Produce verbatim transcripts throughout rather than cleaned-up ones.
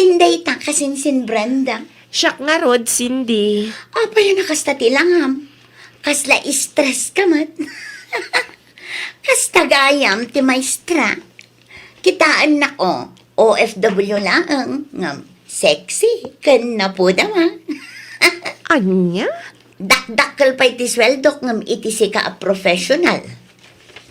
Dayta kasinsin, Brenda. Siak ngarud, Cindy. Apay a nakasta ti langam? Kasla stress ka met? Kasta gayam ti maestra. Kitaennako, O F W laeng, ngem sexy ken napudaw a. Ania? Dakdakkel pay ti sueldok ngem iti sika a professional.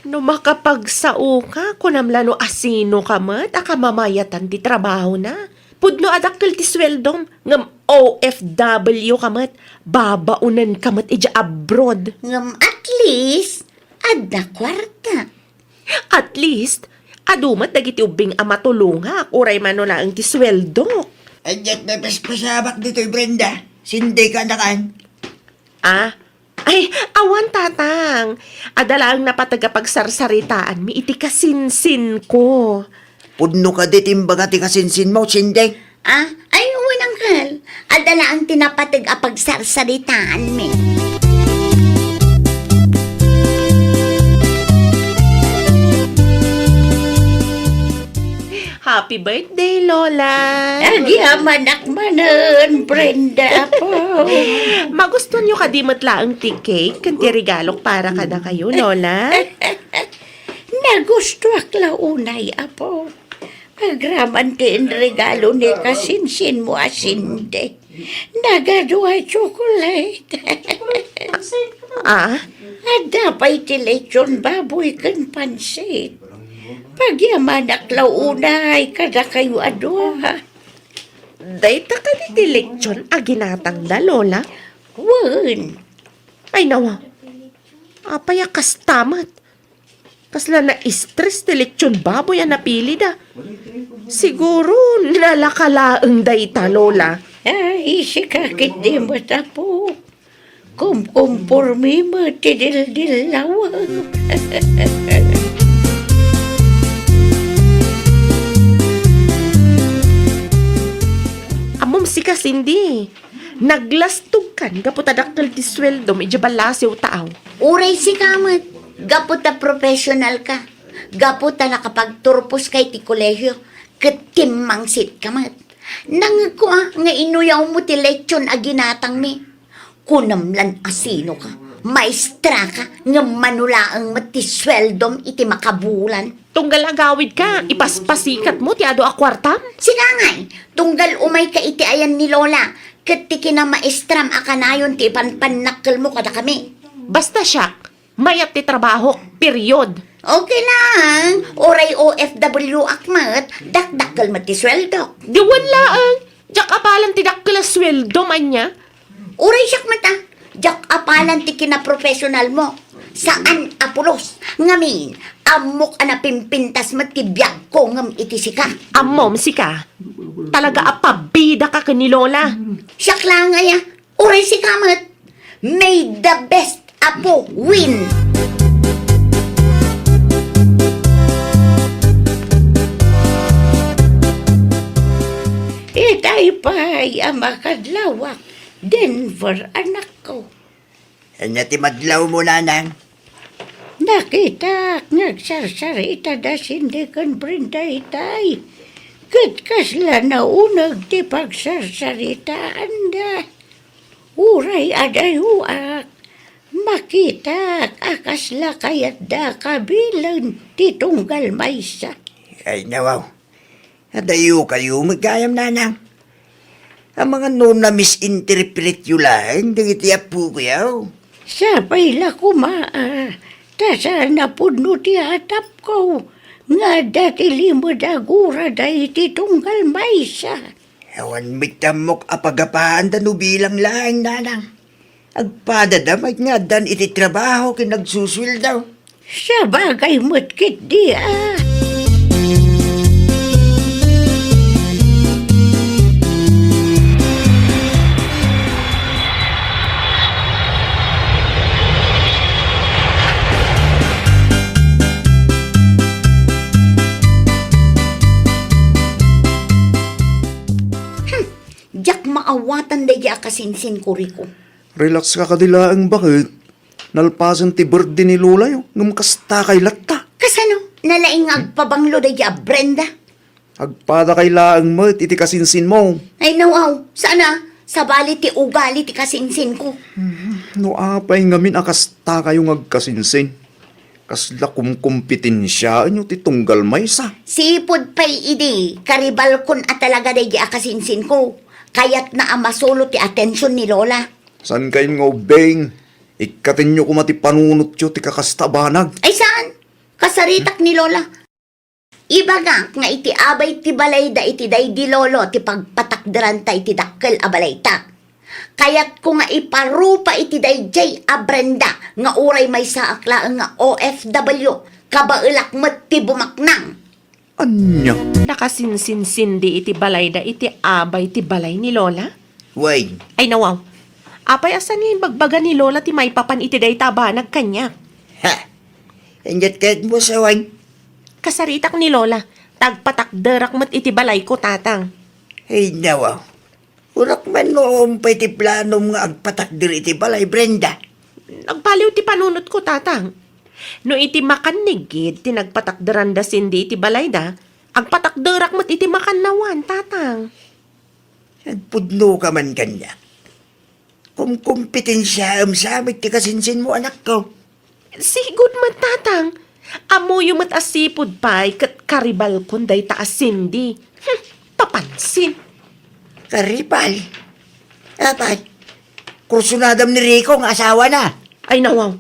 No makapagsaoka, kunam la no asinoka met a kamamayatan ti trabahona. Pudno a dakkel ti sueldom, ngem O F W ka met, babaonenka met idiay abroad. Ngem at least, adda kuarta. At least, adu met dagiti ubbing a matulongak, uray mano laeng ti sueldok. Ay, diak napaspasamak ditoy, Brenda. Sindek a nakan. Ah? Ay, awan, tatang. Adda laeng napateg a pagsarsaritaanmi iti kasinsinko. Pudno kadi ti imbaga ti kasinsinmo, Sindek? Ah? Ay, wen, uncle. Adda laeng ti napateg a pagsarsaritaanmi. Happy birthday, Lola! Agyamanak manen, Brenda, apo. Magustuanyo kadi met laeng ti cake ken ti regalok para kadakayo, Lola? Nagustuak la unay, apo. Agraman ti inregalo ni kasinsinmo a Sindek. Nagadu a chocolate. Ah? Adda pay ti lechon baboy ken pansit. Pagyamanak la unay kadakayo a dua. Dayta kadi ti lechon a ginatangda, Lola? Wen. Ay, nawa. Apay a kasta met? Kasla na-stress ti lechon baboy a napilida. Siguro, nalaka laeng dayta, Lola. Ay, sika ketdi met, apo. Kumkumpormi met ti dildillawem. Ammom sika, Cindy. Naglastogkan gapu ta dakkel ti sueldom idiay ballasiw ta aw. Uray sika met, gapu ta professional ka, gapu ta nakapagturpos ka iti kolehio, ket timmangsit ka met. Nangngegko a nga inuyawmo ti lechon a ginatangmi. Kunam lan asino ka, maestra ka, ngem mano laeng met ti sueldom iti makabulan. Tunggal agawidka, ipaspasikatmo ti adu a kuartam? Sika ngay, tunggal umayka iti ayan ni Lola, ket ti kinamaestram a kanayon ti ipanpannakkelmo kadakami. Basta siak, mayat ti trabahok, period. Okay lang, uray O F W ak met, dakdakkel met ti sueldok. Di wen laeng, diak apalan ti dakkel a sueldom ania? Uray siak met a, diak apalan ti kinaprofesionalmo. Saan a pulos. Ngamin, ammok a napimpintas met ti biagko ngem iti sika. Ammom sika. Talaga a pabidaka ken ni Lola. Siak laeng aya. Uray sika met. May the best apo win. Itay pay a makadlawak, Denver, anakko. Ania ti madlawmo, nanang? Nakitak nga agsarsarita da Cindy ken Brenda itay. Ket kasla nauneg ti pagsarsaritaanda. Uray adayoak, makitak a kasla kayatda kabilen ti tunggal maysa. Ay, nawaw. Adayokayo met gayam, nanang. Amangan no na-misinterpretyo laeng dagiti appokayo. Sapay la koma, a, ta saan a pudno ti atapko nga adda ti limed a gurada iti tunggal maysa. Awan met ti ammok a pagapaanda no bilang laeng, nanang. Agpadada met nga addan iti trabaho ken agsusueldo. Sabagay met ketdi a. Hmm, diak maawatan daydi a kasinsinko, Rico. Relax ka kadi laeng, baket. Nalpasen ti birthday ni Lolayo, ngem kasta kay latta. Kasano? Nalaing nga agpabanglo daydi a Brenda? Agpadakay laeng met iti kasinsinmo. Ay, nawaw, saan a? Sabali ti ugali ti kasinsinko. No apay ngamin a kastakayo nga agkasinsin, kasla kumkumpitensiaenyo ti tunggal maysa. Sipud pay idi, karibalkon a talaga daydi a kasinsinko. Kayatna a masulo ti atension ni Lola. Saan kayon nga ubbing? Ikkatenyo koma ti panunotyo ti kakasta a banag. Ay, saan? Kasaritak ni Lola. Ibagak nga iti abay ti balayda iti daydi lolo ti pagpatakderanta iti dakkel a balayta. Kayatko nga iparupa iti daydiay a Brenda nga uray maysaak laeng nga O F W, kabaelak met ti bumaknang. Ania? Nakasinsinsinsin di iti balayda iti abay ti balay ni Lola? Wen. Ay, nawaw. Apay a saan nga imbagbaga ni Lola ti maipapan iti dayta a banag kaniak? Ha? Inyat kayatmo, sawen? Kasaritak ni Lola, ta agpatakderak met iti balayko, Tatang. Ay, nawaw. Urak man no umpay ti planom nga agpatakder iti balay, Brenda. Nagbaliw ti panunotko, Tatang. No iti makan ni Gid ti nagpatakderanda sindi iti balayda, agpatakderak met iti makannawan, Tatang. Agpudnoka man kaniak. Kumkumpitensiaem sa met ti kasinsinmo, anakko. Sigud met, Tatang. Ammoyo met a sipud pay ket karibalkon dayta a Cindy. Hmm, papansin. Karibal? Apay, kursunadam ni Rico nga asawana. Ay, nawaw.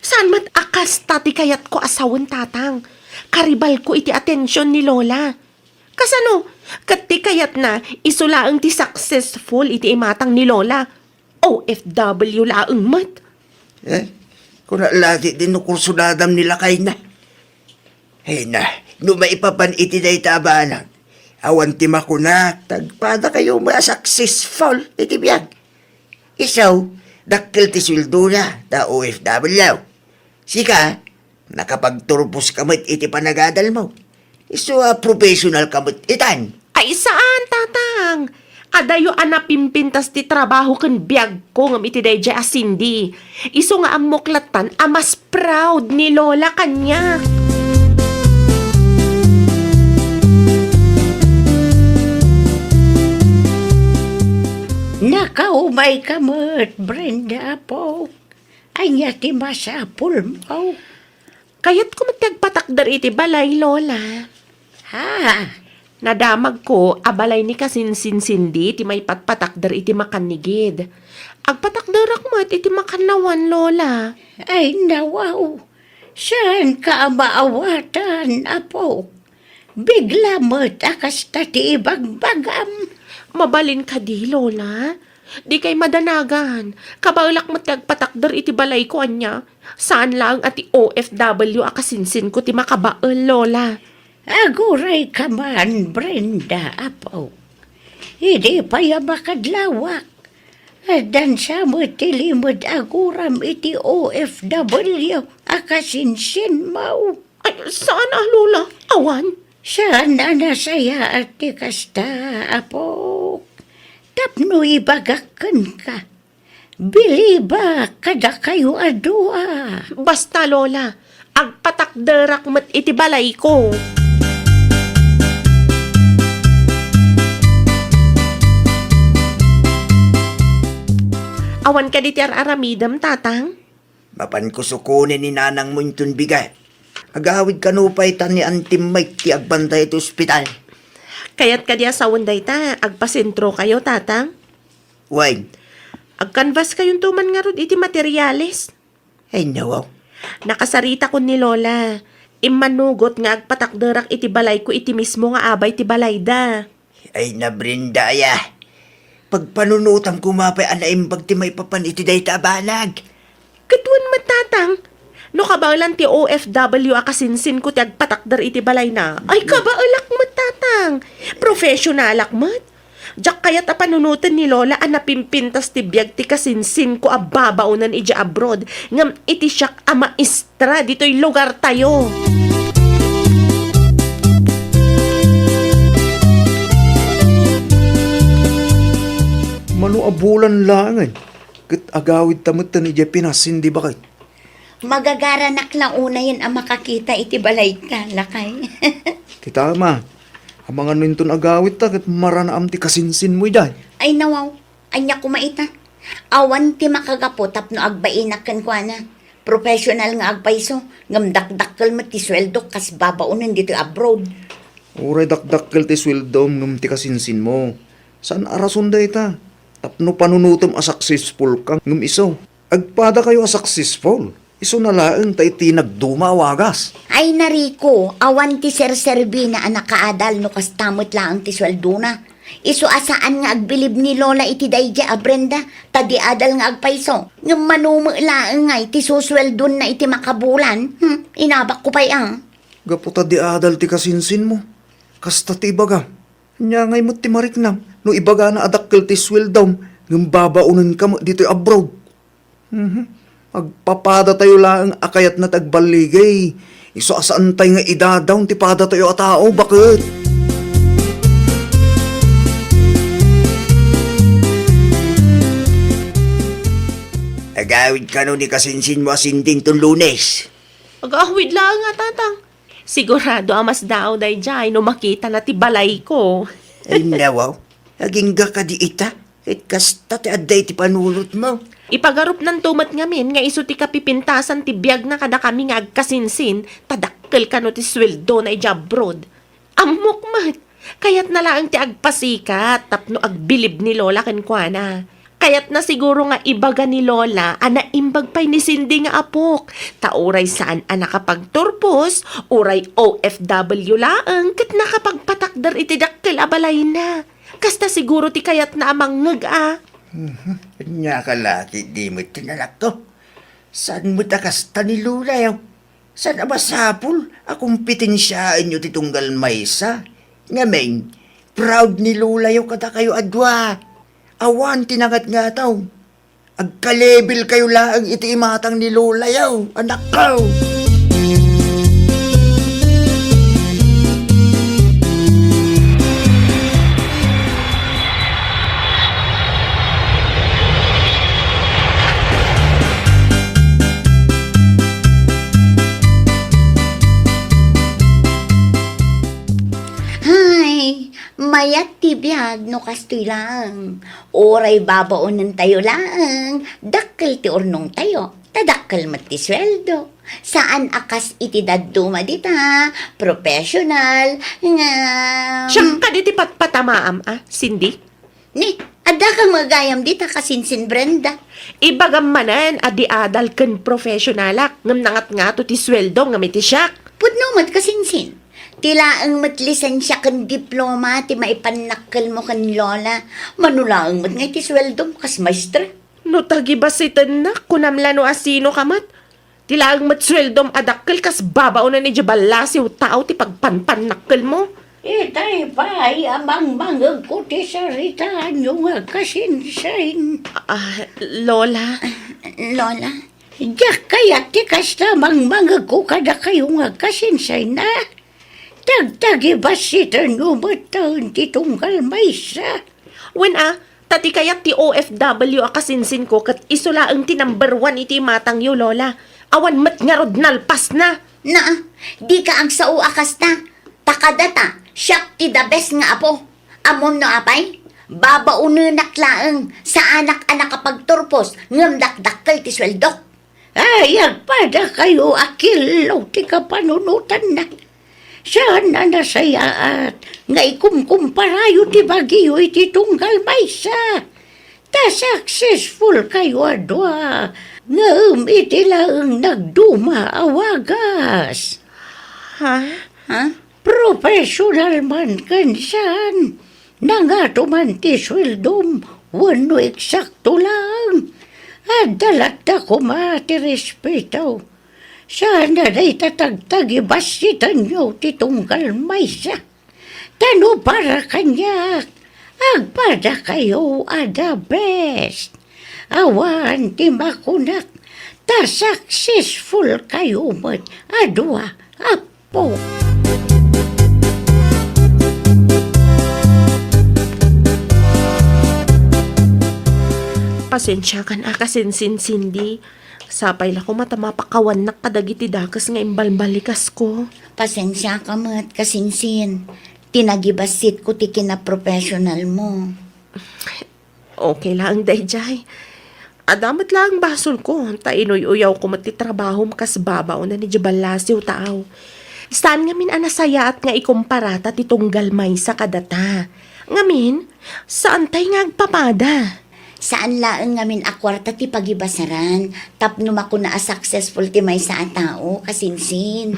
Saan met a kasta ti kayatko a sawen, Tatang? Karibalko iti atension ni Lola. Kasano? Ket ti kayatna, isu laeng ti successful iti imatang ni Lola. O F W laeng met. Eh, kuna lagi din no kursunadam ni lakayna. Ay na, no maipapan iti dayta a banag, awan ti makuna, ta agpadakayo nga successful iti biag. Isu, dakkel ti sueldona, ta O F W. Sika, nakapagturpos ka met iti panagadalmo. Isu a professional ka met itan. Ay, saan, Tatang. Adayo a napimpintas ti trabaho ken biagko ngem iti daydiay a Cindy. Isu nga ammok lattan a mas proud ni Lola kaniak. Nakaumayka met, Brenda, apo. Ania ti masapulmo? Kayatko met ti agpatakder iti balay, Lola. Ha? Nadamagko a balay ni kasinsin Cindy ti maipatpatakder iti makan ni Gid. Agpatakderak met iti makannawan, Lola. Ay, nawaw. Saanka a maawatan, apo. Bigla met a kasta ti ibagbagam. Mabalin kadi, Lola? Dikay madanagan. Kabaelak met ti agpatakder iti balayko, ania? Saan laeng a ti O F W a kasinsinko ti makabael, Lola. Agurayka man, Brenda, apo. Idi pay a makadlawak, addan sa met ti limed a guram iti O F W a kasinsinmo. Ay, saan a, Lola? Awan. Saan a nasayaat ti kasta, apo. Tapno ibagak kenka, bilibak kadakayo a dua. Basta, Lola, agpatakderak met iti balayko. Awan kadi ti ar-aramidem, Tatang? Mapanko sukonen ni nanangmo inton bigat. Agawid kano pay ta ni Antim Mike ti agbantay iti ospital. Kayat kadi a sawen dayta, agpasentrokayo, Tatang? Wen. Agkanvaskayonto man ngarud iti materiales. Ay, nawaw. Nakasaritakon ni Lola. Immanugot nga agpatakderak iti balayko iti mismo nga abay ti balayda. Ay, na, Brenda, aya. Pagpanunotam koma pay a naimbag ti maipapan iti dayta a banag. Ket wen met, Tatang. No kabaelan ti O F W a kasinsinko ti agpatakder iti balayna, ay, kabaelak met, Tatang. Professionalak met. Diak kayat a panunoten ni Lola a napimpintas ti biag ti kasinsinko a babaonen idiay abroad, ngem iti siak a maestra ditoy lugartayo. Mano a bulan laengen, ket agawidta metten idiay Pinas, Cindy, baket. Magagaranak la unayen a makakita iti balayta, lakay. Kita, ma. Amangan no inton agawidta ket maranaam ti kasinsinmo idiay. Ay, nawaw. Ania koma ita? Awan ti makagapu tapno agbainak kenkuana. Professional nga agpayso, ngem dakdakkel met ti sueldok kas babaonen ditoy abroad. Uray dakdakkel ti sueldom ngem ti kasinsinmo. Saan a rason dayta? Tapno panunotem a successful ka ngem isu. Agpadakayo a successful. Isuna laeng ta iti nagduma a wagas. Ay, nariko, awan ti serserbina a nakaadal no kasta met laeng ti sueldona. Isu a saan nga agbilib ni Lola iti daydiay a Brenda, ta di adal nga agpayso. Ngem mano met laeng ngay ti susueldonna iti makabulan? Hmm, inabakko pay a. Gapu ta di adal ti kasinsinmo. Kasta ti ibagam. Ania ngay met ti mariknam no ibagana a dakkel ti sueldom ngem babaonenka met ditoy abroad? Mhm. Agpapadatayo laeng a kayatna ti agballigay. Isu a saantay nga idadaw ti padatayo a tao, baket. Agawid kano ni kasinsinmo a Cindy inton Lunes? Agawid laeng a, Tatang. Sigurado a masdaaw daydiay no makitana ti balayko. Ay, nawaw. Agingga kadi ita, ket kasta ti adda iti panunotmo. Ipagarupnanto met ngamin nga isu ti kapipintasan ti biagna kadakami nga agkasinsin, ta dakkel kano ti sueldona idiay abroad. Ammok met, kayatna laeng ti agpasikat tapno agbilib ni Lola kenkuana. Kayatna siguro nga ibaga ni Lola a naimbag pay ni Cindy nga apok, ta uray saan a nakapagturpos, uray O F W laeng ket nakapagpatakder iti dakkel a balayna. Kasta siguro ti kayatna a mangngeg a. Mhm. Ania ka la ketdi met ti nanakko? Saan met a kasta ni Lola, yo? Saan a masapul a kompetensiaenyo ti tunggal maysa? Ngamin, proud ni Lolayo kadakayo a dua. Awan ti nangatngato. Agkalebilkayo laeng iti imatang ni Lolayo, anakko. Hay, mayat ti biag no kastoy laeng. Uray babaonentayo laeng, dakkel ti urnongtayo, ta dakkel met ti sueldo. Saan a kas iti dadduma dita, professional, nga... Siak kadi ti patpatamaam, a, Cindy? Ni, adda ka met gayam dita kasinsin, Brenda. Ibagam manen a di adal ken professionalak, ngem nangatngato ti sueldom ngem iti siak. Pudno met kasinsin. Ti laeng met lisensia ken diploma ti maipannakkelmo ken Lola. Mano laeng met nga iti sueldom kas maestra. No tagibasitennak, kunam la no asino ka met. Ti laeng met sueldom a dakkel kas babaonen idiay ballasiw tao ti pagpanpannakkelmo. Itay pay a mangmangegko ti saritaanyo nga kasinsin. Ah, Lola. Lola? Diak kayat ti kasta mangmangegko kadakayo nga kasinsin, a? Tagtagibasitenyo met ti tunggal maysa. Wen a, ta ti kayat ti O F W a kasinsinko ket isu laeng ti number one iti imatangyo, Lola. Awan met ngarud nalpasna. Naa, dika agsao a kasta. Ta kadata, siak ti the best nga apo. Ammom no apay? Babaonenak laeng, saanak a nakapagturpos, ngem dakdakkel ti sueldok. Ay, agpadakayo a killo ti kapanunotanna. Saan a nasayaat nga ikumkumparayo ti bagiyo iti tunggal maysa. Ta successful kayo a dua, ngem iti laeng nagduma a wagas. Ha? Ha? Professional man ken saan, nangato man ti sueldom wenno eksakto laeng, adda latta koma ti respeto. Saan a dayta tagtagibasitenyo ti tunggal maysa. Ta no para kaniak, agpadakayo a the best. Awan ti makunak ta successful kayo met a dua a po. Pasensiakan a kasinsin, Cindy. Sapay la koma ta mapakawannak kadagiti dakes nga imbalbalikasko. Pasensiaka met, kasinsin. ti nagibassit ko ti kinaprofessional mo. Okay laeng daydiay. Adda met laeng basolko, ta inuy-uyawko met ti trabahom kas babaonan idiay ballasiw, taaw. Saan ngamin a nasayaat nga ikomparata ti tunggal maysa kadata. Ngamin, saantay nga agpapada. Saan laeng ngamin a kuarta ti pagibasaran tapno makuna a successful ti maysa a tao, kasinsin.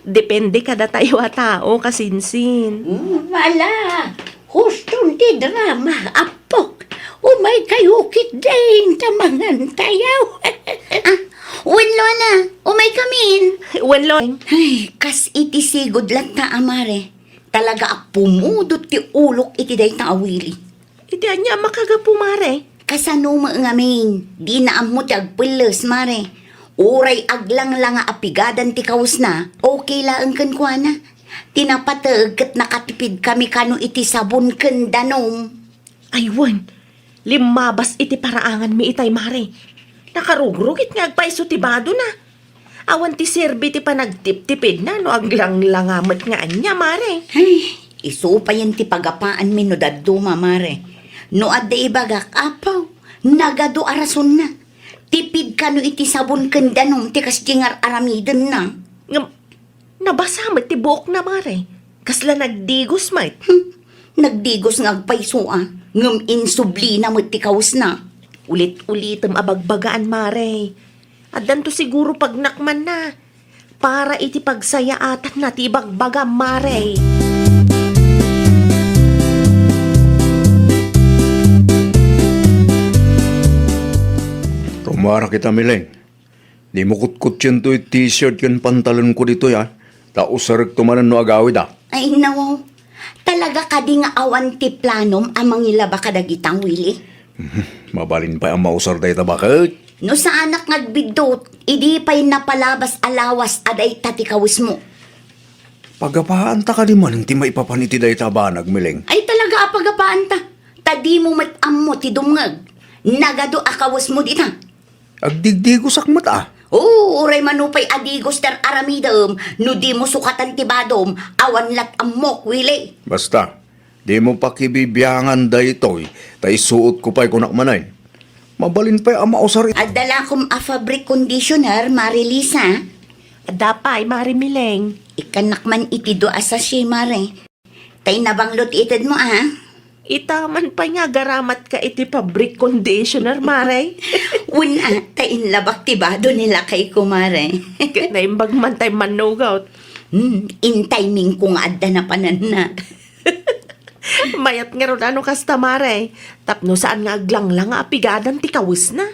Depende kadatayo a tao, kasinsin. Hmm, ala, huston ti drama, apok. Umay kayo ketdin ta mangantayaw. Ah, wen, Lola, umay kamin. Wen, Lola. Ay, kas iti sigud latta a mare. Talaga a pumudot ti ulok iti dayta a Willy. Iti ania a makagapu, mare? Kasano met ngamin? Dina ammo ti agpelles, mare. Uray aglangla nga apigadan ti kawesna, okay laeng kenkuana. Ti napateg ket nakatipid kami kano iti sabon ken danum. Ay wen, limmabas iti paraanganmi itay, mare. Nakarugrugit nga agpayso ti badona. Awan ti serbi ti panagtiptipidna no aglanglanga met nga ania, mare. Ay, isu payen ti pagapaanmi no dadduma, mare. No adda ibagak, apaw, nagadu a rasonna. Tipid kano iti sabon ken danum ti kasdi nga ar-aramidenna. Ngem, nabasa met ti buokna, mare. Kasla nagdigos met. Hmm, nagdigos nga agpayso a, ngem insublina met ti kawesna. Ulit-ulitem a bagbagaan, mare. Addanto siguro pagnakmanna para iti pagsayaatanna ti ibagbagam, mare. Rummuarak ita, Mileng. Dimo kutkutsiento ti t-shirt ken pantalonko ditoy, a. Ta usarekto manen no agawid, a. Ay, nawaw. Talaga kadi nga awan ti planom a mangilaba kadagita, Willy? Mhm. Mabalin pay a mausar dayta baket. No saanak nga agbiddut, idi pay napalabas a lawas a dayta ti kawesmo. Pagapaanta kadi manen ti maipapan iti dayta a banag, Mileng? Ay, talaga a pagapaanta. Ta dimo met ammo ti dumngeg. Nagadu a kawesmo dita. Agdigdigosak met, a. Oo, uray mano pay a digos ti ar-aramidem, no dimo sukatan ti badom, awan lat ammok, Willy. Basta, dimo pakibibiangan daytoy, ta isuotko pay, kunak manen. Mabalin pay a mausar it- Adda lakom a fabric conditioner, Mare Lisa. Adda pay, Mare Mileng. Ikkannak man iti dua a sachet, Mare. Tay nabanglo ti itedmo, a? Ita man pay nga agaramatka iti fabric conditioner, mare. Wen, a, ta inlabak ti bado ni lakayko, mare. Ket naimbag man tay mannugot. Hmm, in timing ko nga adda napananna. Mayat ngarud a no kasta, mare. Tapno saan nga aglanglang nga apigadan ti kawesna.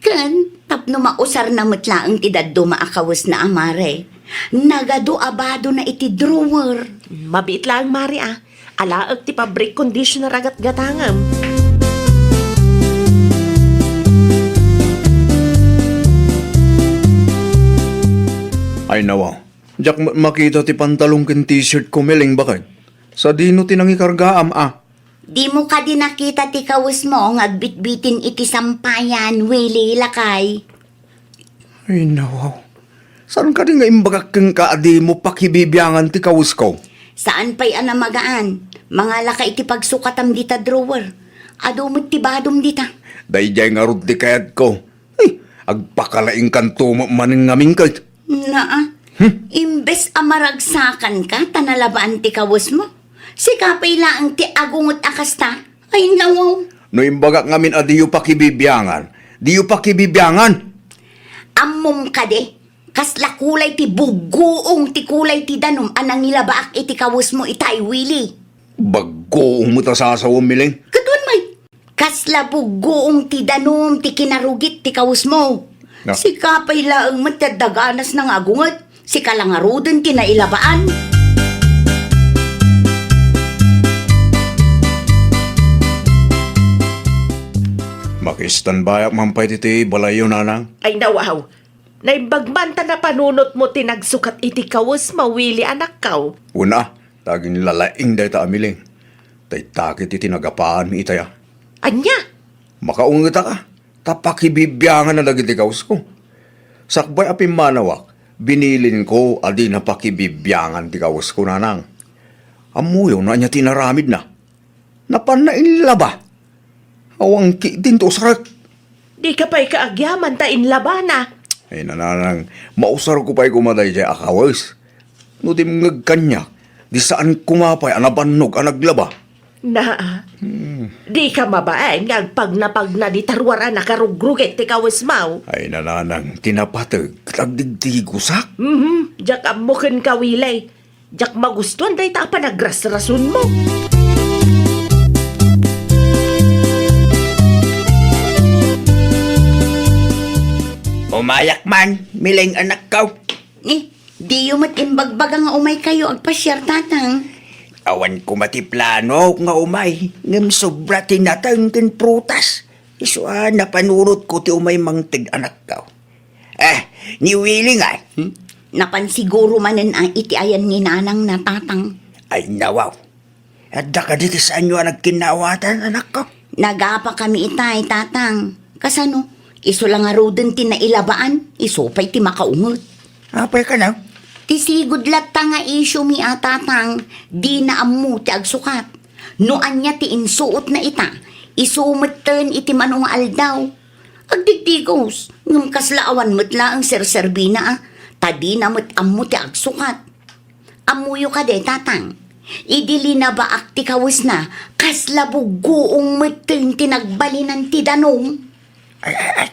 Ken tapno mausarna met laeng ti dadduma a kawesna a mare, nagadu a badona iti drawer. Mabiit laeng, mare, a. Alaek ti fabric conditioner a gatgatangem. Ay, nawa. Diak met makita ti pantalon ken t-shirt ko, Mileng, baket. Sadino ti nangikargaam, a? Dimo kadi nakita ti kawesmo nga agbitbitin iti sampayan, Willy, lakay? Ay, nawaw. Saan kadi nga imbagak kenka a dimo pakibibiangan ti kawesko? Saan pay a namagaan. Mangalaka iti pagsukatam dita drawer. Adu met ti badom dita. Daydiay ngarud ti kayatko. Ay, agpakalaingkanto met manen ngamin ket. Naa, hmm? Imbes a maragsakanka ta nalabaan ti kawesmo, sika pay laeng ti agunget a kasta. Ay, nawaw. No imbagak ngamin a diyo pakibibiangan, diyo pakibibiangan. Ammom kadi, kasla kulay ti buggoong ti kulay ti danum a nangilabaak iti kawesmo itay, Willy. Baggoong met a sasawem, Mileng. Ket wen, may Kasla buggoong ti danum ti kinarugit ti kawesmo. Na. Sika pay laeng met ti adda ganasna nga agunget. Sika la ngaruden ti nailabaan. Makistanbayak man pay ditoy balayyo, nanang. Ay, nawaw. Naimbag man ta napanunotmo ti nagsukat iti kawesmo, Willy, anakko. Una, ta aginlalaing dayta a Mileng. Dayta ket ti nagapaanmi itaya. Ania? Makaungetak a, ta pakibibianganna dagiti kawesko. Sakbay a pimmanawak, binilinko a dina pakibibiangan ti kawesko, nanang. Ammoyo no ania ti inaramidna? Napanna inlaba. Awan ketdin ti usarek. Dika pay kaagyaman ta inlabana. Ay, nanang, mausarko pay koma daydiay a kawes. No dimngeg kaniak, di saan koma pay a nabannog a naglaba. Na, dika mabain nga agpagnapagna dita ruar a nakarugrugit ti kawesmo. Ay, nanang, ti napateg ket agdigdigosak. Mhm, diak ammo kenka, Willy. Diak magustuan dayta a panagrasrasonmo. Umayak man, Mileng anakko. Eh, diyo met imbagbaga nga umaykayo agpasiar, Tatang? Awan koma ti plano nga umay, ngem sobra ti nateng ken prutas. Isu a napanunotko ti umay mangted, anakko. Eh, ni Willy nga? Hmm? Napan siguro manen a iti ayan ni Nanang na, Tatang. Ay, nawaw. Adda kadi ti saanyo a nagkinnaawatan, anakko? Nagapa kami itay, Tatang. Kasano? Isu la ngaruden ti nailabaan, isu pay ti makaunget. Apay kano? Ti sigud latta nga isyu mi a, Tatang, dina ammo ti agsukat. No ania ti insuotna ita, isu metten iti mano nga aldaw. Agdigdigos, ngem kasla awan met laeng serserbina a, ta dina met ammo ti agsukat. Ammoyo kadi, Tatang, idi linabaak ti kawesna, kasla buggoong metten ti nagbalinan ti danum. Ay, ay, ay,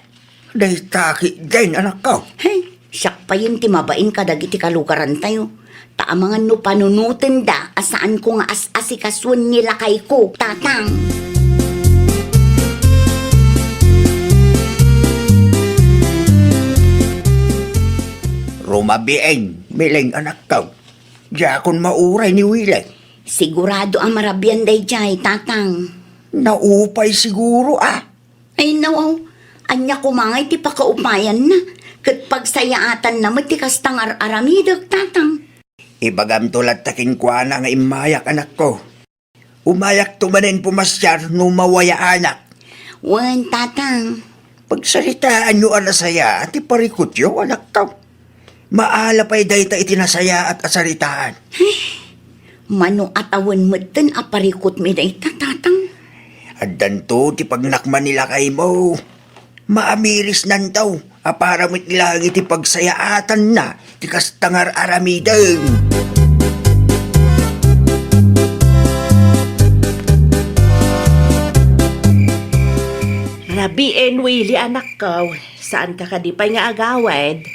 dayta ketdin, anakko. Hey, siak payen ti mabain kadagiti kalugarantayo. Ta amangan no panunotenda a saanko nga as-asikasuen ni lakayko, Tatang. Rumabiin, Mileng anakko. Diakon mauray ni Willy. Sigurado a marabian daydiay, Tatang. Naupay siguro, a. Ay, nawaw. Ania koma ngay ti pakaupayanna? Ket pagsayaatanna met ti kasta nga ar-aramidek, Tatang. Ibagamto latta kenkuana nga immayak, anakko. Umayakto manen pumasiar no mawayaanak. Wen, Tatang. Pagsaritaanyo a nasayaat ti parikutyo, anakko. Maala pay dayta iti nasayaat a saritaan. Mano a tawen metten a parikutmi dayta, Tatang? Addanto ti pagnakman ni lakaymo. Maamirisnanto a para met laeng iti pagsayaatanna ti kasta nga ar-aramiden. Rabiin, Willy, anakko. Saanka kadi pay nga agawid?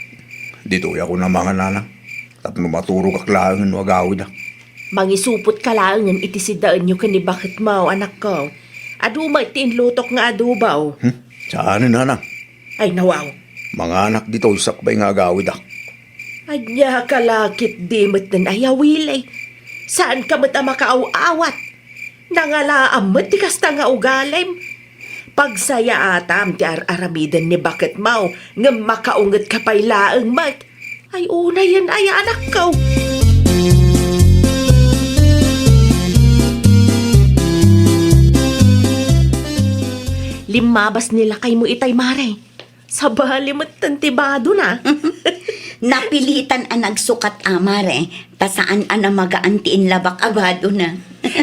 Ditoyak unay mangan, nanang. Tapno maturogak laeng no agawidak. Mangisupotka laengen iti sidaenyo ken ni baketmo, anakko. Adu met ti inlutok nga adobo. Hmm? Saanen, nanang? Ay, nawaw. Manganak ditoy sakbay nga agawidak. Ania ka la ketdi metten aya, Willy? Saanka met a makaaw-awat? Nangalaam met ti kasta nga ugalim. Pagsayaatam ti ar-aramiden ni baketmo, ngem makaungetka pay laeng met. Ay, unayen aya, anakko. Limmabas ni lakaymo itay, Mare. Sabali metten ti badona. Napilitan a nagsukat a, Mare, ta saan a namagaan ti inlabak a badona.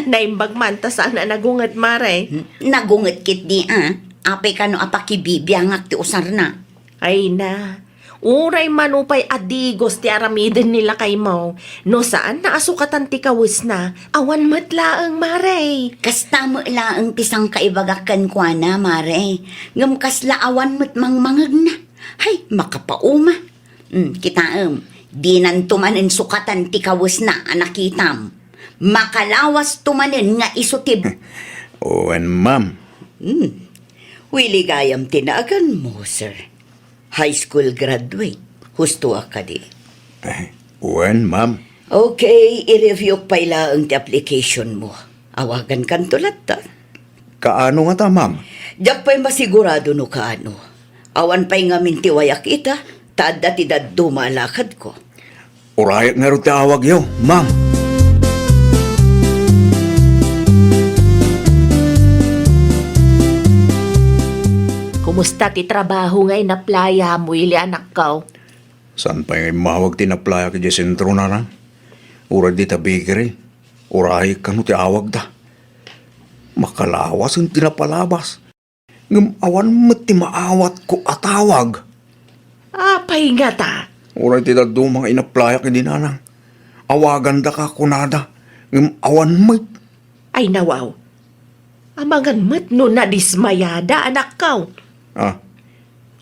Naimbag man ta saan a nagunget, Mare. Nagunget ketdi a. Apay kano a pakibibiangak ti usarna? Ay na, uray mano pay a digos ti aramiden ni lakaymo, no saanna a sukatan ti kawesna, awan met laeng, Mare. Kasta met laeng ti sangkaibagak kenkuana, Mare. Ngem kasla awan met mangmangegna. Hay, makapauma. Hmm, kitaem, dinanto manen sukatan ti kawesna a nakitam. Makalawasto manen nga isu ti Wen, ma'am. Hmm. Willy gayam ti naganmo, sir. High school graduate. Husto a kadi? Eh, wen, ma'am. Okay, i-review pay laeng ti application mo. Awagan kanto latta. Kaano ngata, ma'am? Diak pay masigurado no kaano. Awan pay ngamin ti wayak ita, ta adda ti dadduma a lakadko. Urayak ngarud ti awagyo, ma'am. Kumusta ti trabaho nga inaplayam, Willy, anakko? Saan pay nga immawag ti inaplayak idiay sentro, nanang? Uray dita bakery. Uray kano ti awagda. Makalawasen ti napalabas. Ngem awan met ti maawatko a tawag. Apay ngata? Uray ti dadduma nga inaplayak idi nanang. Awagandaka kunada, ngem awan met. Ay nawaw. Amangan met no nadismayada, anakkaw. Ah,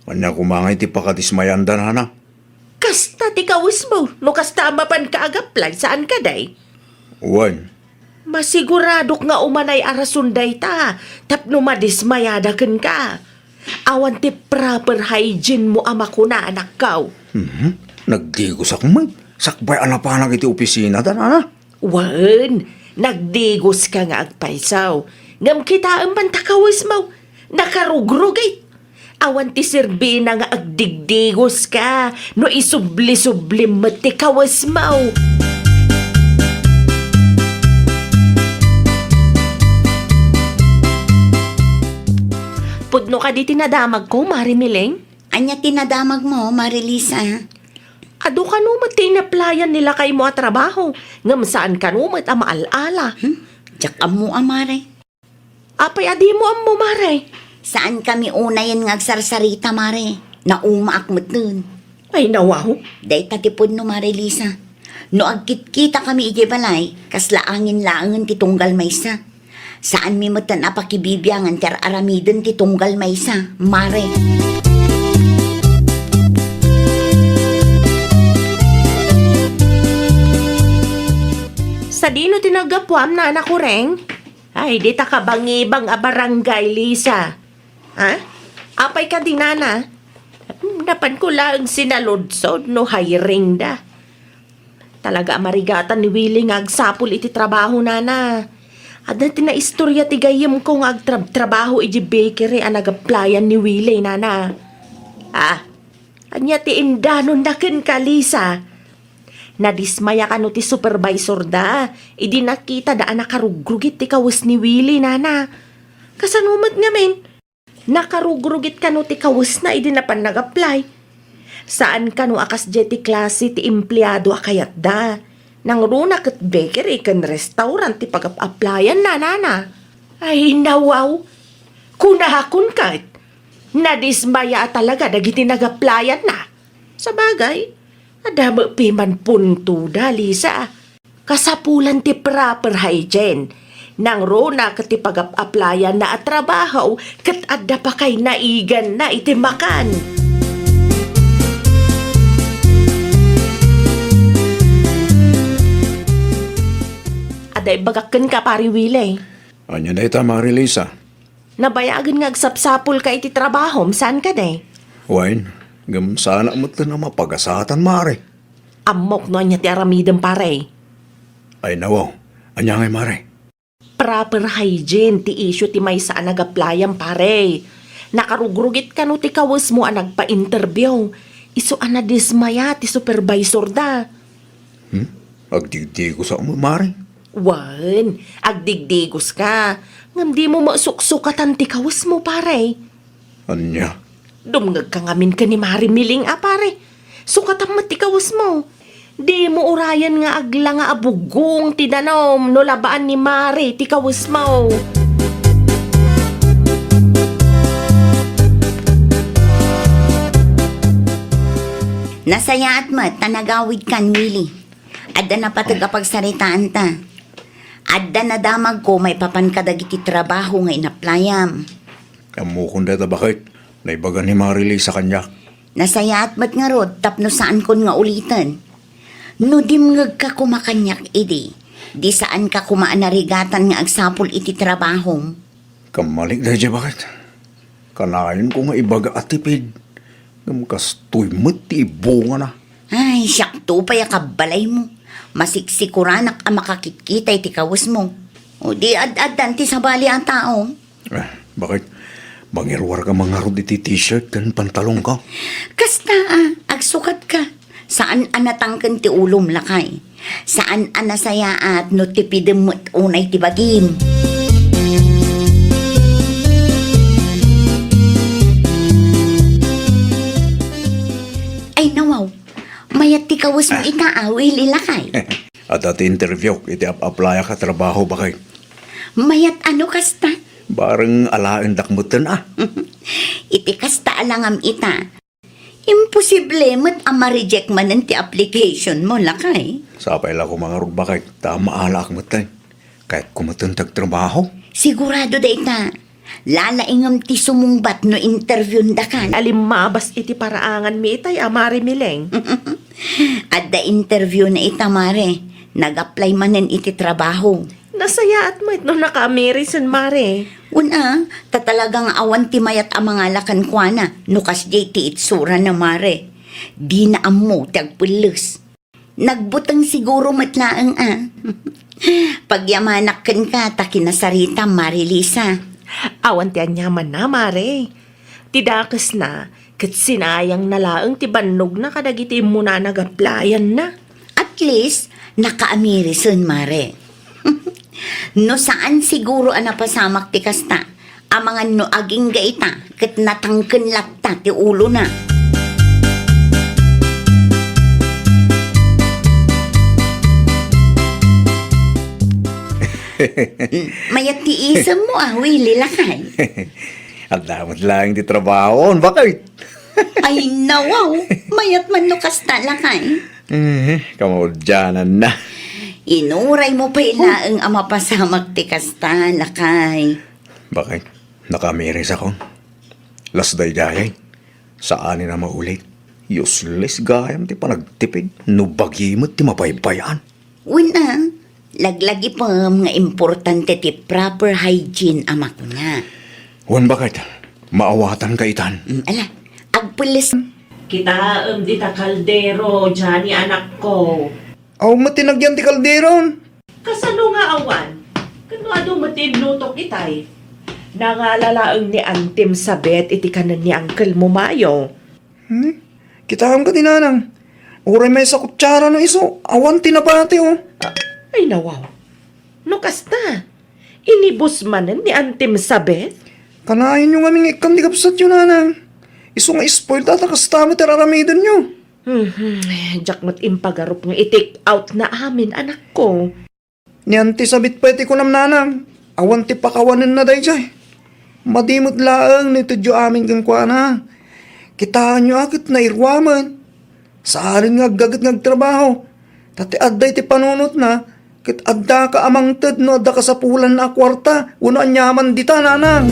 ania koma ngay ti pakadismayanda, nana? Kasta ti kawesmo, no kasta a mapanka ag-apply, saan kadi? Wen. Masiguradok nga umanay a rason dayta tapno madismayada kenka. Awan ti proper hygiene mo a makuna, anakkaw. Mhm. Nagdigosak met. Sakbay a napanak iti opisina, da, nana? Wen, nagdigoska nga agpayso. Ngem kitaem man ta kawesmo, nakarugrugit. Awan ti serbina nga agdigdigoska no isubli-sublim met ti kawesmo. Pudno kadi ti nadamagko, Mare Miling? Ania ti nadamagmo, Mare Lisa? Adu kano met ti inaplayan ni lakaymo a trabaho, ngem saan kano met a maal-ala. Hmm? Diak ammo a, Mare. Apay a dimo ammo, Mare? Saan kami unayen nga agsarsarita, Mare. Naumaak metten. Ay, nawaw. Dayta ti pudno, Mare Lisa. No agkitkitakami idiay balay, kasla angin laengen ti tunggal maysa. Saanmi metten a pakibibiangan ti ar-aramiden ti tunggal maysa, Mare. Sadino ti naggapuam, Nana Kureng? Ay, dita kabangibang a barangay, Lisa. Ha? Apay kadi, Nana? Napanko laeng sinaludsod no hiring da. Talaga a marigatan ni Willie nga agsapul iti trabaho, Nana. Adda ti naistorya ti gayyemko nga agtrab-trabaho iti bakery a nag-applyan ni Willie, Nana. Ah, ania ti indanonna kenka, Lisa? Nadismaya kano ti supervisor da, idi nakita da a nakarugrugit ti kawes ni Willie, Nana. Kasano met ngamin? Nakarugrugit kano ti kawesna idi napan nag-apply? Saan kano a kasdiay ti klase ti empleado a kayatda. Nangruna ket bakery ken restaurant ti pagap-applyan-na, Nana. Ay, nawaw. Kunakon ket, nadismaya a talaga dagiti nag-applyan-na. Sabagay, adda met pay man puntoda, Lisa. Kasapulan ti proper hygiene. Nangruna ket ti pagap-applyan-na a trabaho ket adda pa kay naiganna iti makan. Adda ibagak kenka, Pare Willie. Ania dayta, Mare Lisa? Nabayagen nga agsapsapulka iti trabahom, saan kadi? Wen, ngem saanak met a mapagasatan, Mare. Ammok no ania ti aramidem, Pare. Ay, nawaw. Ania ngay, Mare? Proper hygiene ti issue ti maysa a nag-applyan, Pare. Nakarugrugit kano ti kawesmo a nagpa-interview. Isu a nadismaya ti supervisor da. Hmm? Agdigdigosak met, Mare. Wen, agdigdigoska. Ngem dimo met suksukatan ti kawesmo, Pare. Ania? Dumngegka ngamin ken ni Mare Miling a, Pare. Sukatan met ti kawesmo. Dimo urayen nga aglanga a buggong ti danum no labaan ni Mare ti kawesmo. Nasayaat met ta nagawidkan, Willie. Adda napateg a pagsaritaanta. Adda nadamagko maipapan kadagiti trabaho nga inaplayam. Ammokon dayta, baket. Naibaga ni Mare Lisa kaniak. Nasayaat met ngarud tapno saankon nga uliten. No dimngegka koma kaniak idi, di saanka koma a narigatan nga agsapul iti trabahom. Kammalik daydiay, baket. Kanayonko nga ibaga a tipid, ngem kastoy met ti ibungana. Ay, siakto pay a kabbalaymo. Masiksikoranak a makakitkita iti kawesmo. O di ad-addan ti sabali a tao. Eh, baket? Mangiruarka man ngarud iti t-shirt ken pantalonko? Kasta a, agsukatka. Saan a natangken ti ulom, lakay. Saan a nasayaat no tipidem met unay ti bagim. Ay, nawaw. Mayat ti kawesmo ita a, Willie, lakay. Adda ti interview iti ap-aplayak a trabaho, baket. Mayat a no kasta? Bareng alaendak metten a. Iti kasta a langam ita, imposible met a ma-reject manen ti application mo, lakay. Sapay la koma ngarud, baket, ta maalaak metten. Kayatko metten ti agtrabaho. Sigurado dayta. Lalaingem ti sumungbat no interviewendaka. Alimmabas iti paraanganmi itay a Mare Mileng. Adda interview na ita, Mare. Nag-apply manen iti trabaho. Nasayaat met no nakaamiri sen Mare. Wen a, ta talaga nga awan ti mayat a mangala kenkuana no kasdiay ti itsurana, Mare. Dina ammo ti agpelles. Nagbuteng siguro met laeng a. Pagyamanak kenka ta kinasaritam, Mare Lisa. Awan ti aniamanna, Mare. Ti dakesna, ket sinayangna laeng ti bannogna kadagiti immunana nga applyanna. At least, nakaamiri sen, Mare. No saan siguro a napasamak ti kasta, amangan no agingga ita, ket natangken latta ti ulona. Mayat ti isemmo a, Willie, lakay. Adda met laeng ti trabaho, baket. Ay, nawaw. Mayat man no kasta, lakay. Eh, kamaudiananna. Inuraymo pay laeng a mapasamak ti kasta, lakay. Baket, nakaamirisakon. Las daydayay. Saanen a maulit. Useless gayam ti panagtipid no bagi met ti mabaybay-an. Wen a, laglagipem nga importante ti proper hygiene a makuna. Wen, baket, maawatanka itan. Mm, ala, agpelles. Kitaem dita kaldero, Johnny, anakko. Awan met ti nagyan ti kalderon. Kasano nga awan? Ket no adu met ti inlutok itay? Nangala laeng ni Antim Sabet iti kanen ni Uncle mo Mayo. Hmm? Kitaem kadi, nanang. Uray maysa kutsara no isu, awan ti nabati, o. Ah, ay, nawaw. No kasta, inibus manen ni Antim Sabet? Kanayon yo ngamin nga ikkan ti kabsat yo, nanang. Isu nga spoiled a ta kasta met ti ar-aramidenyo. Mhm. Diak met impagarup nga i-take out na amin, anakko. Ni Anti Sabit pay ti kunam, nanang, awan ti pakawanenna daydiay. Madi met laeng no itedyo amin kenkuana. Kitaenyo a ket nairuamen. Saanen nga aggaget nga agtrabaho. Ta ti adda iti panunotna, ket addaka a mangted no adda kasapulanna a kuarta wenno aniaman dita, nanang.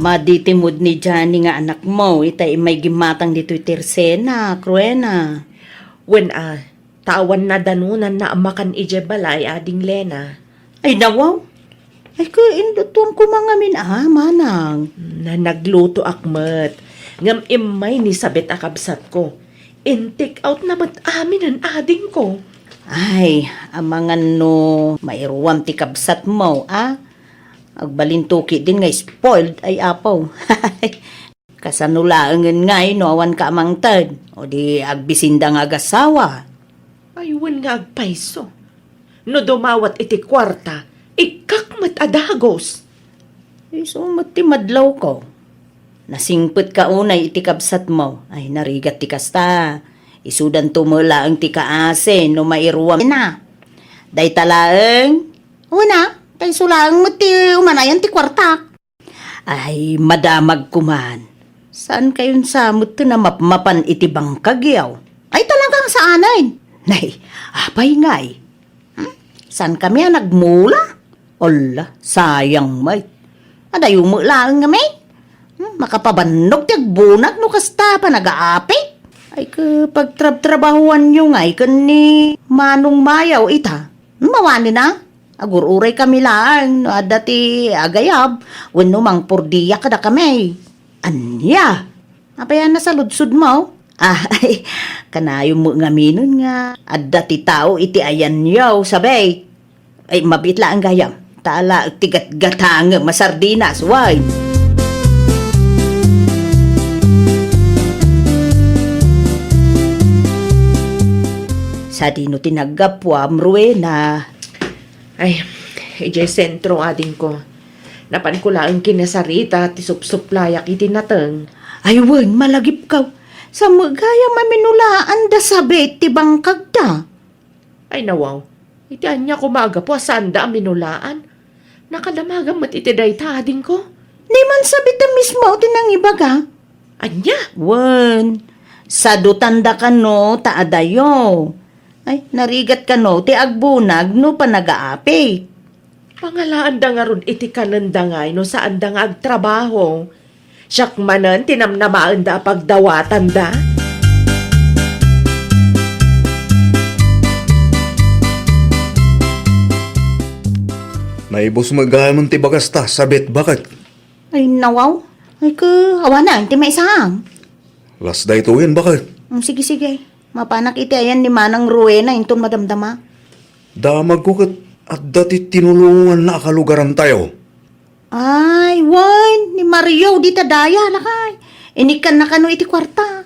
Madi ti mood ni Johnny nga anakmo, ita immay gimmatang ditoy tersena, Cruena. Wen a, ta awan nadanonanna a makan idiay balay, Ading Lena. Ay, nawaw. Ay, ka, inlutuam koma ngamin a, manang. Na, naglutoak met. Ngem immay ni Sabet a kabsatko. In-take out na met aminen adingko. Ay, amangan no mairuam ti kabsatmo, a? Agbalinto ketdin nga spoiled, ay apo. Kasano laengen ngay no awanka a mangted, o di agbisinda nga agasawa? Ay, wen nga agpayso. No dumawat iti kuarta, ikkak met a dagos. Isu met ti madlawko. Nasingpetka unay iti kabsatmo. Ay, narigat ti kasta. Isudanto met laeng ti kaasi no mairuam na. Dayta laeng, wen a, ta isu laeng met ti umanayan ti kuartak. Ay, madamag koman. Saankayonsa met ti namapmapan iti bangkagyo? Ay, talagang saanen. Nay, apay ngay? Hmm? Saankami a nagmula? Ala, sayang met. Adayo met laeng ngamin. Hmm, makapabannog ti agbunag no kasta panagaapit. Ay, ka, pagtrabtrabahuanyo ngay ken ni Manong Mayaw ita. Hmm, mawanen a? Agur-uray kami laeng no adda ti agayab wenno mangpurdiya kadakami. Ania? Apay a nasaludsodmo? Ah, ay, kanayon met ngaminen nga adda ti tao iti ayanyo, sabay. Ay, mabiit laeng gayam. Ta ala ti gatgatangem a sardinas, wen. Sadino ti naggapuam, Rowena? Ay, idiay sentro, adingko. Napanko laeng kinasarita ti supsuplayak iti nateng. Ay wen, malagipkaw. Sa met gayam a minulaan da sabit ti bangkagda. Ay nawaw, iti ania koma a gapu a saanda a minulaan? Nakadamagam met iti dayta, adingko. Ni man sabit a mismo ti nangibaga. Ania? Wen, sadutanda kano ta adayo. Ay, narigat kano ti agbunag no panagaapit. Pangalaanda ngarud iti kanenda ngay no saanda nga agtrabaho. Siak manen ti namnamaenda a pagdawatanda. Naibus met gayam ti bagasta, sabit, baket. Ay, nawaw. Ay, ke, awanen ti maisaang. Las daytoyen, baket. Mm, sige, sige. Mapanak iti ayan ni Manang Rowena inton madamdama. Damagko ket adda ti tinulonganna a kalugarantayo. Ay, wen, ni Mario dita daya, lakay. Inikkanna kano iti kuarta.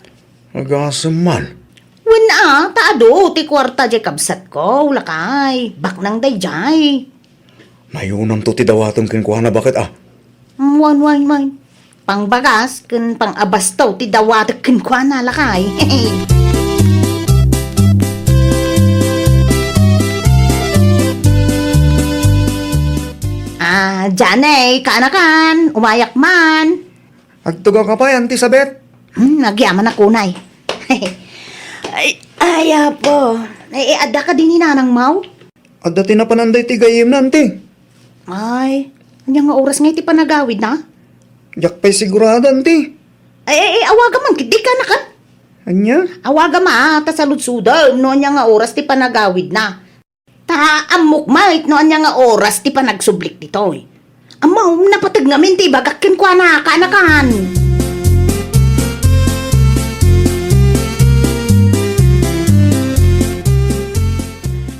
Agasem man. Wen a, ta adu ti kuarta jay kabsatko, lakay. Baknang dayjay. Nayunamto ti dawatem kenkuana, baket a. Mm, wen, wen, wen. Pangbagas ken pangabastaw ti dawatek kenkuana, lakay. Ah, Janay, kaanakan, umayak man. Agtugawka pay, Anti Sabet? Hmm, agyamanak unay. Ay, ay, apo. Ay, eh, adda kadi ni Nanang Mau? Adda ti napanan daytoy gayyemna, Anti. Ay, ania nga oras nga iti panagawidna? Diak pay sigurado, Anti. Ay, ay, ay, awagam man, ket dika nakat. Ania? Awagam, ah, ta saludsodem no ania nga oras ti panagawidna. Ta ammok met no ania nga oras ti panagsublik ditoy. Ammo, napateg ngamin ti ibagak kenkuana, kaanakan.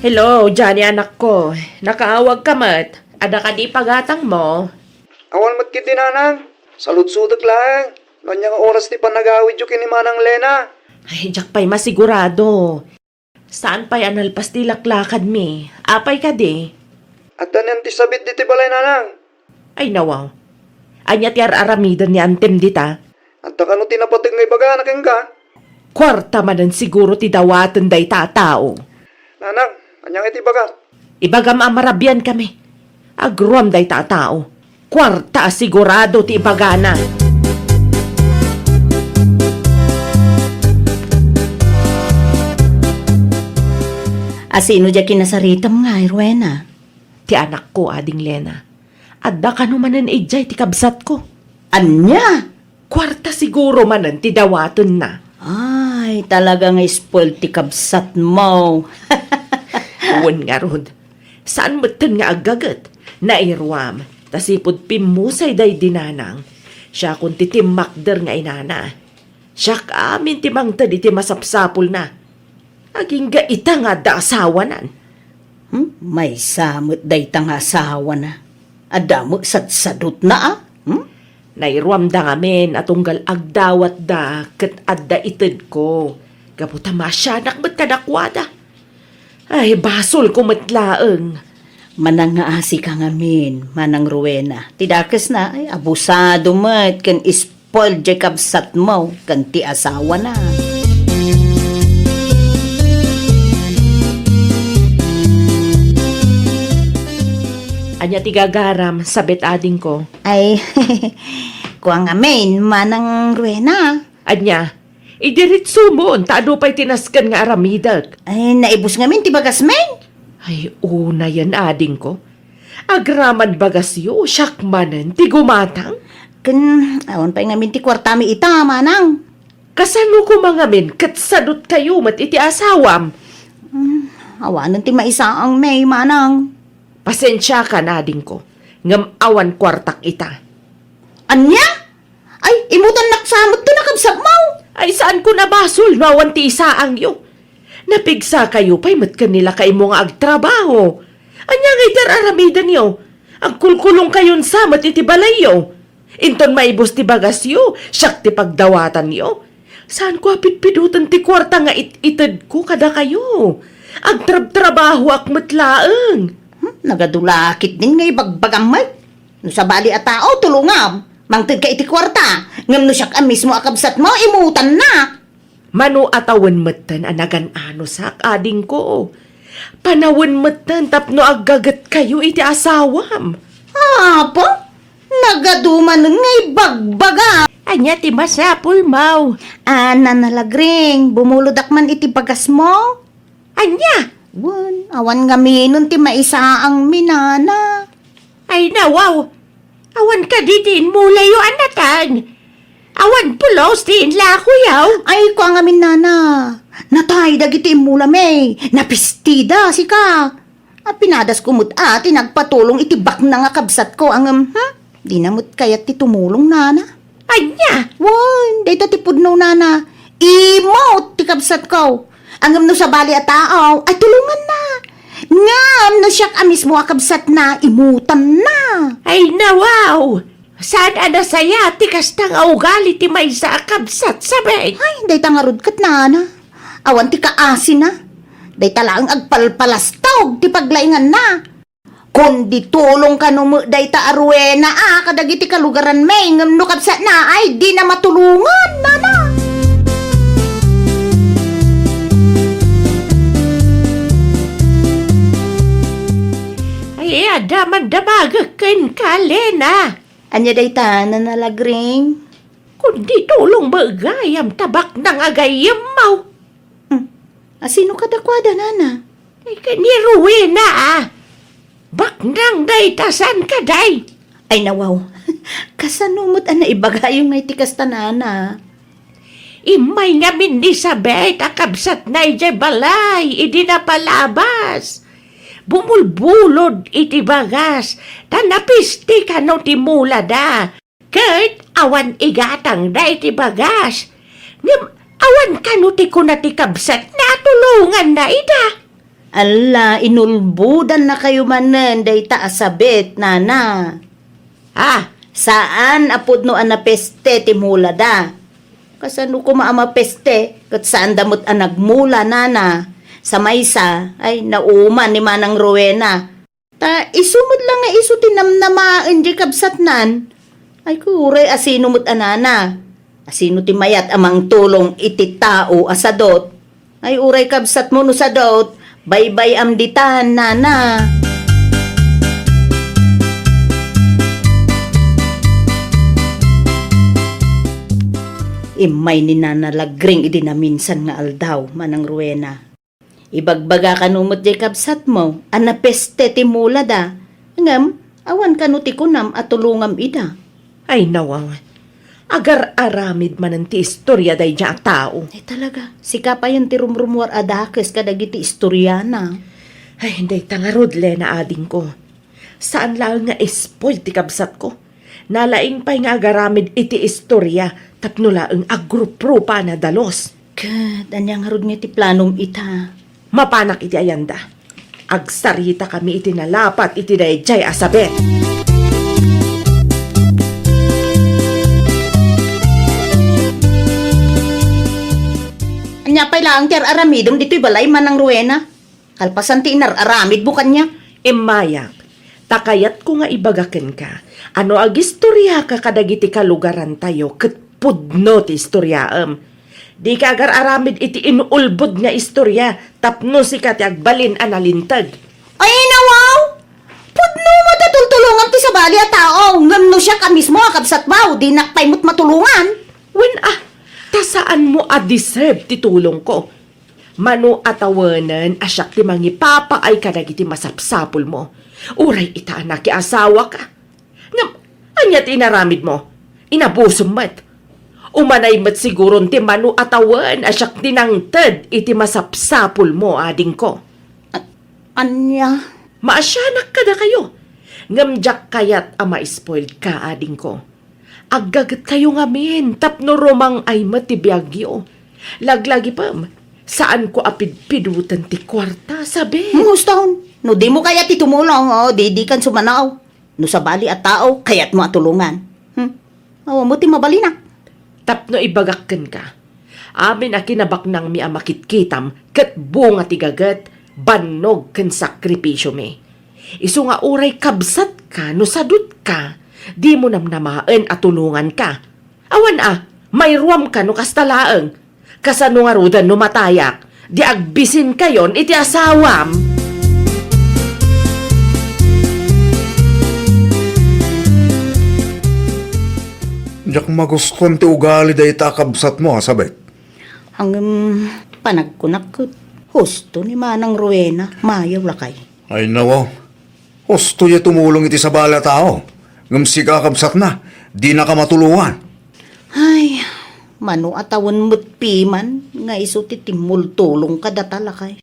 Hello, Johnny, anakko. Nakaawagka met. Adda kadi ipagatangmo? Awan met ketdi, Nanang. Saludsodek laeng no ania nga oras ti panagawidyo ken ni Manang Lena. Ay, diak pay masigurado. Saan pay a nalpas ti laklakadmi. Apay kadi? Adda ni Anti Sabit ditoy balay, Nanang. Ay, nawaw. Ania ti ar-aramiden ni Antim dita? Adda kano ti napateg nga ibagana kenka? Kuarta manen siguro ti dawaten dayta a tao. Nanang, ania nga iti ibagam? Ibagam a marabiankami. Agruam dayta a tao. Kuarta a sigurado ti ibagana. A sino diay kinasaritam ngay, Rowena? Ti anakko, Ading Lena. Adda kano manen idiay ti kabsatko. Ania? Kuarta siguro manen ti dawatenna. Ay, talaga nga spoiled ti kabsatmo. Wen ngarud, saan metten nga aggaget. Nairuam, ta sipud pimmusay daydi Nanang, siakon ti timmakder nga inana. Siak amin ti mangted iti masapsapulna. Agingga ita nga adda asawanan. Hmm? Maysa met dayta nga asawana. Adda met sadsadutna, a? Hmm? Nairuamda ngamin a tunggal agdawatda ket adda itedko. Gapu ta masianak met kadakuada. Ay, basolko met laeng. Manangngaasika ngamin, Manang Rowena. Ti dakesna, ay, abusado met ken spoiled diay kabsatmo ken ti asawana. Ania ti gagaram, sabet adingko? Ay, kua ngamin, Manang Rowena. Ania? Idiretsomon, ta adu pay ti nasken nga aramidek. Ay, naibus ngamin ti bagasmin. Ay, unayen, adingko. Agraman bagasyo, siak manen ti gumatang. Ken, awan pay ngamin ti kuartami ita, manang. Kasano koma ngamin ket sadutkayo met iti asawam? Hmm, awanen ti maisaangmi, manang. Pasensiakan, adingko, ngem awan kuartak ita. Ania? Ay, imutannak sa met ti nakabsatmo. Ay, saanko a basol no awan ti isaangyo. Napigsakayo pay met ken ni lakaymo nga agtrabaho. Ania ngay ti ar-aramidenyo? Agkulkulongkayon sa met iti balayyo. Inton maibus ti bagasyo, siak ti pagdawatanyo. Saanko a pitpidoten ti kuarta nga it-itedko kadakayo. Agtrabtrabahoak met laeng. Hmm, nagadu la ketdin nga ibagbagam met. No sabali a tao, tulongam. Mangted ka iti kuarta, ngem no siak a mismo a kabsatmo, imutannak. Mano a tawen metten a nagan-anosak, adingko. Panawen metten tapno aggagetkayo iti asawam. Apo, nagadumanen nga ibagbaga. Ania ti masapulmo? Ah, Nana Lagring, bumulodak man iti bagasmo. Ania? Wen, awan ngaminen ti maisaangmi, Nana. Ay, nawaw. Awan kadi ti immulayo a natay. Awan pulos ti inlakoyo. Ay, kua ngamin, Nana. Natay dagiti immulami. Napistida, sika. A, pinadasko met a ti nagpatulong iti baknang a kabsatko, ngem, hmm? Dina met kayat ti tumulong, Nana. Ania? Wen, dayta ti pudno, Nana. Imut ti kabsatko. Ngem no sabali a tao, ay tulonganna. Ngem no siak a mismo a kabsatna, imutanna. Ay, nawaw! Saan a nasayaat ti kasta nga ugali ti maysa a kabsat, sabet? Ay, dayta ngarud ket, Nana. Awan ti kaasina. Dayta laeng agpalpalastog ti paglainganna. Kundi tulong kano met dayta a Rowena a kadagiti kalugaranmi, ngem no kabsatna ay dina matulongan, Nana. Ay, adda man damagek kenka, Lena. Ania dayta, Nana Lagring? Kundi tulong met gayam ta baknang a gayyemmo. Hmm. Asino kadakuada, Nana? Ay, ken ni Rowena, a. Baknang dayta, saan kadi? Ay, nawaw. Kasano met a naibagayo nga iti kasta, Nana? Immay ngamin ni Sabet a kabsatna idiay balay idi napalabas. Bumulbulod iti bagas, ta napiste kano ti mulada. Ket awan igatangda iti bagas. Ngem awan kano ti kuna ti kabsatna a tulonganna ida. Alla, inulbodannakayo manen dayta a Sabet, Nana. Ah, saan a pudno a napeste ti mulada. Kasano koma a mapeste ket saanda met a nagmula, Nana? Sa maysa, ay, nauman ni Manang Rowena. Ta isu met la nga isu ti namnamaen diay kabsatnan. Ay, uray asino met a Nana? Asino ti mayat a mangtulong iti tao a sadot? Ay, uray kabsatmo no sadot, baybay-am ditan, Nana. Immay ni Nana Lagring idi naminsan nga aldaw, Manang Rowena. Ibagbaga kano met diay kabsatmo a napeste ti mulada, ngem awan kano ti kunam a tulongam ida. Ay, nawaw. Agar-aramid manen ti istoria daydiay a tao. Ay, talaga. Sika payen ti rumrumuar a dakes kadagiti istoriana. Ay, dayta ngarud, Lena, adingko. Saan laeng nga spoil ti kabsatko. Nalaing pay nga agaramid iti istoria tapno laeng agruprupa a nadalus. Ket ania ngarud nga ti planom ita? Mapanak iti ayanda. Agsaritakami iti nalapat iti daydiay a Sabet. Ania pay laeng ti ar-aramidem ditoy balay, Manang Rowena? Kalpasan ti inar-aramidmo kaniak. Immayak, ta kayatko nga ibaga kenka a no agistoriaka kadagiti kalugarantayo ket pudno ti istoriaem. Dika agar-aramid iti inulbod nga istoria tapno sika ti agbalin a nalinteg. Ay, nawaw! Pudno met a tultulongam ti sabali a tao, ngem no siak a mismo a kabsatmo, dinak pay met matulongan. Wen a, ta saanmo a deserve ti tulongko. Mano a tawenen a siak ti mangipapaay kadagiti masapsapulmo. Uray ita a nakiasawaka. Ngem, ania ti inaramidmo? Inabusem met. Umanay met siguron ti mano a tawen a siak ti nangted iti masapsapulmo, adingko. A-, ania? Maasianak kadakayo. Ngem diak kayat a ma-spoiled ka, adingko. Aggagetkayo ngamin tapno rumang-ay met ti biagyo. Laglagipem, saanko a pidpiduten ti kuarta, sabi. Nguston, no dimo kayat ti tumulong, o, di, dikan sumanaw. No sabali a tao, kayatmo a tulongan. Hmm? Awan mo ti mabalinak. Tapno ibagak kenka, amin a kinabaknangmi a makitkitam ket bunga ti gaget, bannog ken sakripisiomi. Isu nga uray kabsatka no sadutka, Dimo namnamaen a tulonganka. Awan a, mairuamka no kasta laeng. Kasano ngaruden no matayak, di agbisinkayon iti asawam? Diak magustuan ti ugali dayta a kabsatmo, a, Sabet. Ngem, panagkunak ket, husto ni Manang Rowena, mayaw lakay. Ay, nawaw. Husto diay tumulong iti sabali a tao, ngem sika a kabsatna, dinaka matulongan. Ay, mano a tawen met piman nga isu ti timmultulong kadata, lakay.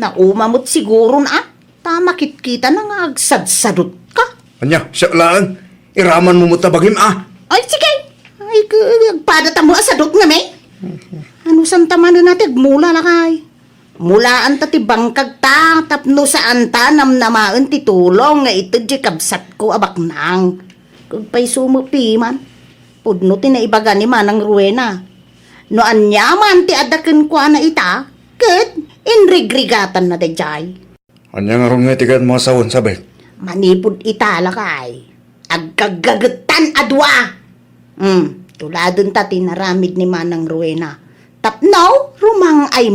Nauma met siguron a, ta makitkitana nga agsadsadutka. Ania, siak laeng, iramanmo met ta bagim a. Ay, sige. Ay, k-, agpada ta mo a sadut nga, me. Ano santa manen a ti agmula, lakay? Mulaanta ti bangkagta tapno saanta namnamaen ti tulong nga ited diay kabsatko a baknang. Kagpayso met piman. Pudno ti naibaga ni Manang Rowena. No aniaman ti adda kenkuana ita, ket inrigrigatanna daydiay. Ania ngarud nga iti kayatmo a sawen, Sabet? Manipud ita, lakay, agkaggagettan a dua. Hmm, tuladenta ti inaramid ni Manang Rowena. Tapno, rumang-ay